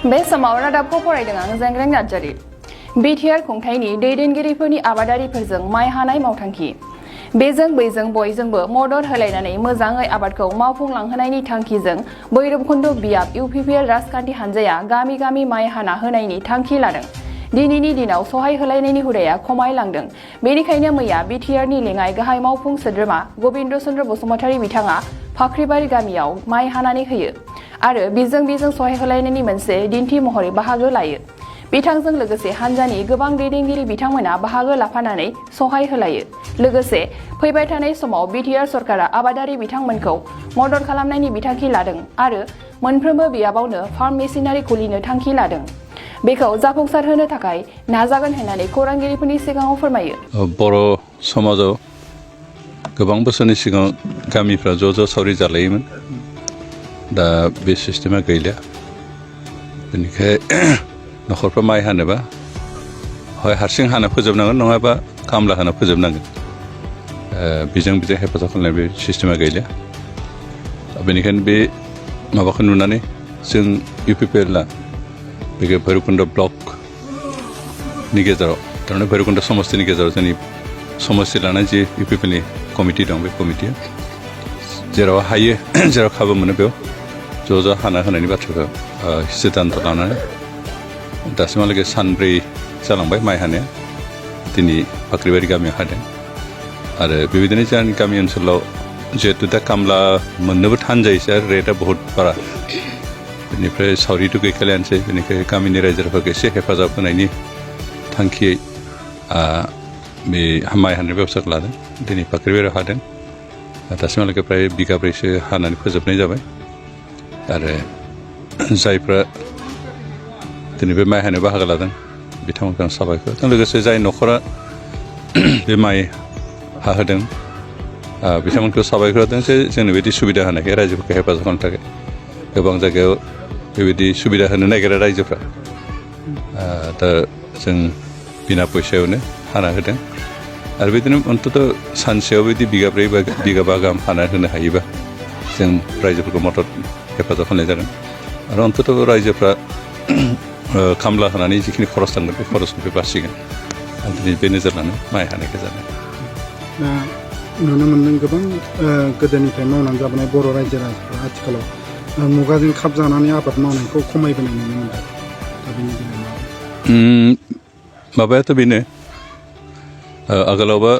बे समाव रादाबखौ फरायदों आं जेंग्रें नार्जारि। बिटिआर खुंथायनि दैदेनगिरिफोरनि आबादारिफोरजों माइ हानाय मावथांखि। बेजों बैजों बयजोंबो मदद होलायनानै मोजाङै आबादखौ मावफुंलांहोनायनि थांखिजों भैरबकुन्द बियाब इउपिपिएल राजखान्थि हान्जाया गामि गामि माइ हाना होनायनि थांखि लादों। दिनैनि दिनाव सहाय होलायनायनि हुदाया खमायलांदों। बेनिखायनो मैया बिटिआरनि लेङाइ गाहाय मावफुं सोद्रोमा गबिन्द चन्द्र बसुमतारी बिथाङा फाख्रिबारि गामियाव माइ हानानै होयो आरो बिजों सहाय होलायनायनि मोनसे दिन्थि महरै बाहागो लायो। बिथांजों लोगोसे हान्जानि गोबां दैदेनगिरि बिथांमोना बाहागो लाफानानै सहाय होलायो। लोगोसे फैबाय थानाय समाव बिटिआर सरकारा आबादारि बिथांमोनखौ मदद खालामनायनि बिथांखि लादों आरो मोनफ्रोमबो बियाबावनो फार्म मेसिनारि खुलिनो थांखि लादों। बेखौ जाफुंसार होनो थाखाय नाजागोन होननानै खौरांगिरिफोरनि सिगाङाव फोरमायो। बर' समाजाव गोबां बोसोरनि सिगां गामिफ्रा ज' सावरि जालायोमोन। दा बे सिस्टेमा गैलिया। बेनिखाय न'खरफ्रा माइ हानोबा हय हारसिं हाना फोजोबनांगोन नङाबा खामला हाना फोजोबनांगोन। बेजों हेफाजाब खालामनाय बे सिस्टेमा गैलिया। बेनिखायनो बे माबाखौ नुनानै जों इउपिपिएलआ बे भैरबकुन्द ब्लकनि गेजेराव थारमाने भैरबकुन्द समस्तिनि गेजेराव जोंनि समस्ति लानाय जि इउपिपिएलनि कमिटि दं बे कमिटिया जेराव हायो जेराव खाबु मोनो बेयाव ज' हाना होनायनि बाथ्राखौ सिद्धान्त लानानै दासिमहालागै सानब्रै जालांबाय माइ हानाया। दिनै फाख्रिबारि गामियाव हादों आरो बेबायदिनो जोंनि गामि ओनसोलाव जिहेतु दा खामला मोननोबो थान जायोसै आरो रेटआ बहुद बारा। बेनिफ्राय सावरिथ' गैखालायानोसै। बेनिखाय गामिनि रायजो राजाफोरखौ एसे हेफाजाब होनायनि थांखियै बे माइ हानाय बेबस्थाखौ लादों। दिनै फाख्रिबारियाव हादों। दासिमहालागै फ्राय बिगाब्रैसो हानानै फोजोबनाय जाबाय आरो जायफ्रा दिनै बे माइ हानायाव बाहागो लादों बिथांमोनखौ आं साबायखर होदों। लोगोसे जाय न'खरा बे माइ हाहोदों बिथांमोनखौ साबायखर होदों जे जोंनो बिदि सुबिदा होनायखाय रायजोफोरखौ हेफाजाब खालामनो थाखाय। गोबां जायगायाव बेबायदि सुबिदा होनो नागिरा रायजोफ्रा। दा जों बिना फैसायावनो हाना होदों आरो बिदिनो अन्तत' सानसेयाव बिदि बिगाब्रै बा बिगाबा गाहाम हाना होनो हायोबा जों रायजोफोरखौ मदद हेफाजाब खालामनाय जादों आरो अन्तत' रायजोफ्रा खामला होनानै जिखिनि खरस थांगोन बे खरसनिफ्राय बासिगोन। आं दिनै बे नोजोर लानानै माइ हानायखौ जादों। दा नुनो मोन्दों गोबां गोदोनिफ्राय मावनानै जाबोनाय बर' रायजो राजाफ्रा आथिखालाव मुगाजों खाब जानानै आबाद मावनायखौ खमायबोनाय नुनो मोनदों। दा बेनि बेलायाव माबायाथ' बेनो आगोलावबा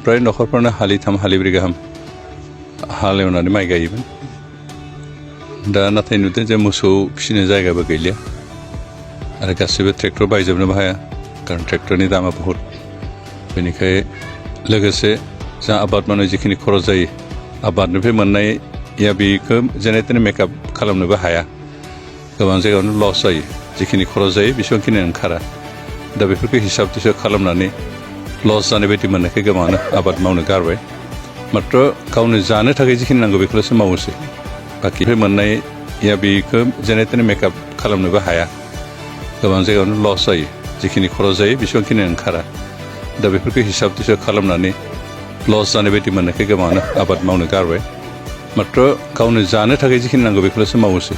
फ्राय न'खरफ्रानो हालिथाम हालिब्रै गाहाम हालेवनानै माइ गायोमोन। दा नाथाय नुदों जे मोसौ फिसिनो जायगाबो गैलिया आरो गासैबो ट्रेक्टर बायजोबनोबो हाया खारन ट्रेक्टरनि दामा बहुद। बेनिखाय लोगोसे जा आबाद मावनाय जिखिनि खरस जायो आबादनिफ्राय मोननाया बेखौ जेने तेने मेकआप खालामनोबो हाया। गोबां जायगायावनो लस जायो। जिखिनि खरस जायो बेसेबांखिनि ओंखारा। दा बेफोरखौ हिसाब थिसाब खालामनानै लस जानाय बायदि मोननायखाय गोबाङानो आबाद मावनो गारबाय। मात्र गावनो जानो थाखाय जिखिनि नांगौ बेखौल'सो मावोसै। बाखि मोननाया बेखौ जेने तेने मेकआप खालामनोबो हाया। गोबां जायगायावनो लस जायो। जिखिनि खरस जायो बेसेबांखिनि ओंखारा। दा बेफोरखौ हिसाब थिसाब खालामनानै लस जानाय बायदि मोननायखाय गोबाङानो आबाद मावनो गारबाय। मात्र गावनो जानो थाखाय जिखिनि नांगौ बेखौल'सो मावोसै।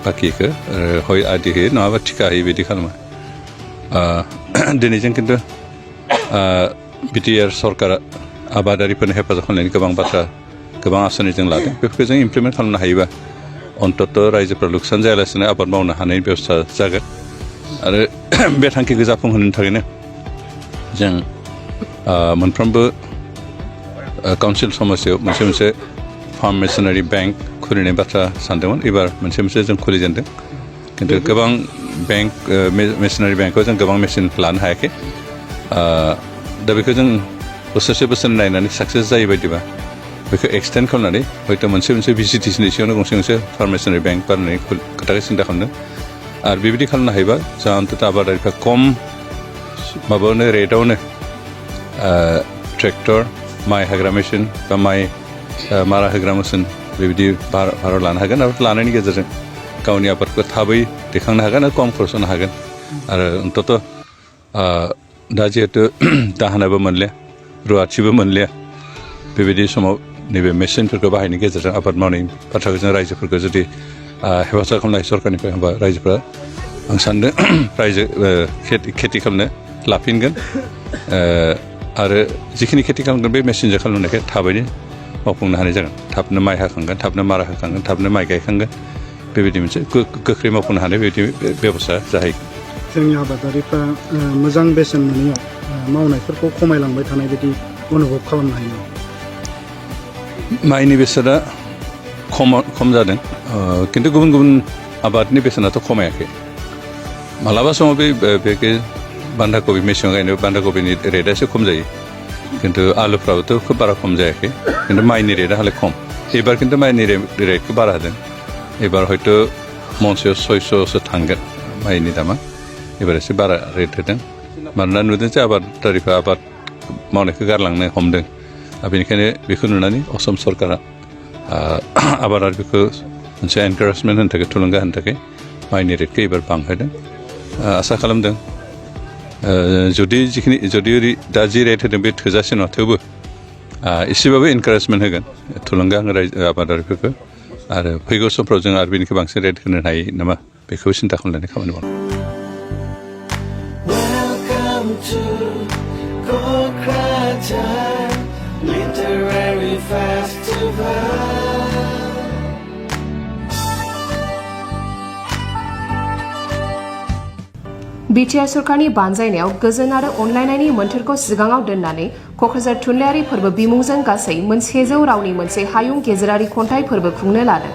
बाखिखौ हय आदि होयो नङाबा थिखा होयो बिदि खालामो। दिनै जों खिन्थु बिटिआर सरकारा आबादारिफोरनि हेफाजाब खालामनायनि गोबां बाथ्रा गोबां आसनि जों लादों। बेफोरखौ जों इमप्लिमेन्ट खालामनो हायोबा अन्तत' रायजोफ्रा लुकसान जायालासिनो आबाद मावनो हानायनि बेबस्था जागोन आरो बे थांखिखौ जाफुंहोनो थाखायनो जों मोनफ्रोमबो काउन्सिल समस्यायाव मोनसे फार्म मेसिनारि बेंक खुलिनाय बाथ्रा सानदोंमोन। एबार मोनसे जों खुलिजेनदों। खिन्थु गोबां बेंक मेसिनारि बेंकआव जों गोबां मेसिन लानो हायाखै। दा बेखौ जों बोसोरसे नायनानै साक्सेस जायो बायदिबा बेखौ एक्सटेन्ड खालामनानै हयथ' मोनसे भिजिटिसनि सिगांनो गंसे फार्म मेसिनारि बेंक बानायनाय खोथाखौ सिन्था खालामदों। आरो बेबायदि खालामनो हायोबा जोंहा अन्तत' आबादारिफ्रा खम माबायावनो रेटआवनो ट्रेक्टर माइ हाग्रा मेसिन बा माइ मारा होग्रा मेसिन बेबायदि भारा लानो हागोन आरो लानायनि गेजेरजों गावनि आबादखौ थाबै दैखांनो हागोन आरो खम खरसावनो हागोन। आरो अन्तत' दा जिहेतु दाहोनाबो मोनलिया रुवाथिबो मोनलिया बेबायदि समाव नैबे मेसिनफोरखौ बाहायनायनि गेजेरजों आबाद मावनायनि बाथ्राखौ जों रायजोफोरखौ जुदि हेफाजाब खालामनाय सरकारनिफ्राय होमबा रायजोफ्रा आं सानदों रायजो खेथि खालामनो लाफिनगोन आरो जिखिनि खेथि खालामगोन बे मेसिनजों खालामनायखाय थाबैनो मावफुंनो हानाय जागोन थाबनो माइ हाखांगोन थाबनो मारा होखांगोन थाबनो माइ गायखांगोन बेबायदि मोनसे गोख्रै मावफुंनो हानाय बेबायदि बेबस्था जाहैगोन जोंनि आबादारिफ्रा मोजां बेसेन मोनैयाव मावनायफोरखौ खमायलांबाय थानाय बायदि अनुभब खालामनो हायो माइनि बेसेना खम जादों खिन्थु गुबुन गुबुन आबादनि बेसेनाथ' खमायाखै मालाबा समाव बे बान्दा कबि मेसेङाव गायनाय बान्दा कबिनि रेटआ एसे खम जायो खिन्थु आलुफ्राबोथ' खोब बारा खम जायाखै खिन्थु माइनि रेटआ हले खम एबार खिन्थु माइनि रेटखौ बारा होदों एबार हयथ' मनसेयाव 600सो थांगोन माइनि दामा एबार एसे बारा रेट होदों मानोना नुदों जे आबादारिफ्रा आबाद मावनायखौ गारलांनो हमदों बेनिखायनो बेखौ नुनानै असम सरकारा आबादारिफोरखौ मोनसे एनकारेजमेन्ट होनो थाखाय थुलुंगा होनो थाखाय माइनि रेटखौ एबार बांहोदों आसा खालामदों जुदि दा जि रेट होदों बे थोजासे नङा थेवबो एसेबाबो एनकारेजमेन्ट होगोन थुलुंगा होगोन आबादारिफोरखौ आरो फैगौ समफ्राव जों आरो बेनिख्रुइ बांसिन रेट होनो हायो नामा बेखौ सिन्था खालामनानै खामानि मावो To Kokrajhar Literary Festival BTR सरकारनि बानजायनायाव गोजोन आरो अनलायनायनि मोन्थोरखौ सिगाङाव दोननानै क'क्राझार थुनलाइयारि फोरबो बिमुंजों गासै 100 रावनि मोनसे हायुं गेजेरारि खन्थाइ फोरबो खुंनो लादों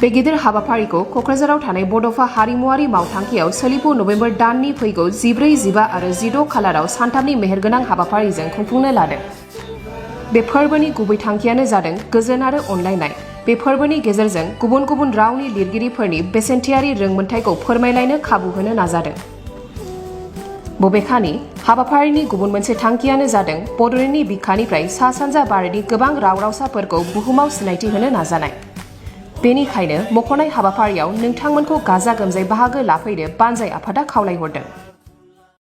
बे गिदिर हाबाफारिखौ क'क्राझाराव थानाय बड'फा हारिमुआरि मावथांखियाव सोलिफु नबेम्बर दाननि फैगौ 14, 15 आरो 16 खालाराव सानथामनि मेहेरगोनां हाबाफारिजों खुंफुंनो लादों बे फोरबोनि गुबै थांखियानो जादों गोजोन आरो अनलायनाय बे फोरबोनि गेजेरजों गुबुन गुबुन रावनि लिरगिरिफोरनि बेसेनथियारि रोंमोनथाइखौ फोरमायलायनो खाबु होनो नाजादों बबेखानि हाबाफारिनि गुबुन मोनसे थांखियानो जादों बड'लेण्डनि बिखानिफ्राय सा सानजा भारतनि गोबां राव रावसाफोरखौ बुहुमाव सिनायथि होनो नाजानाय बेनिखायनो मख'नाय हाबाफारियाव नोंथांमोनखौ गाजा गोमजायै बाहागो लाफैनो बानजाय आफादा खावलायहरदों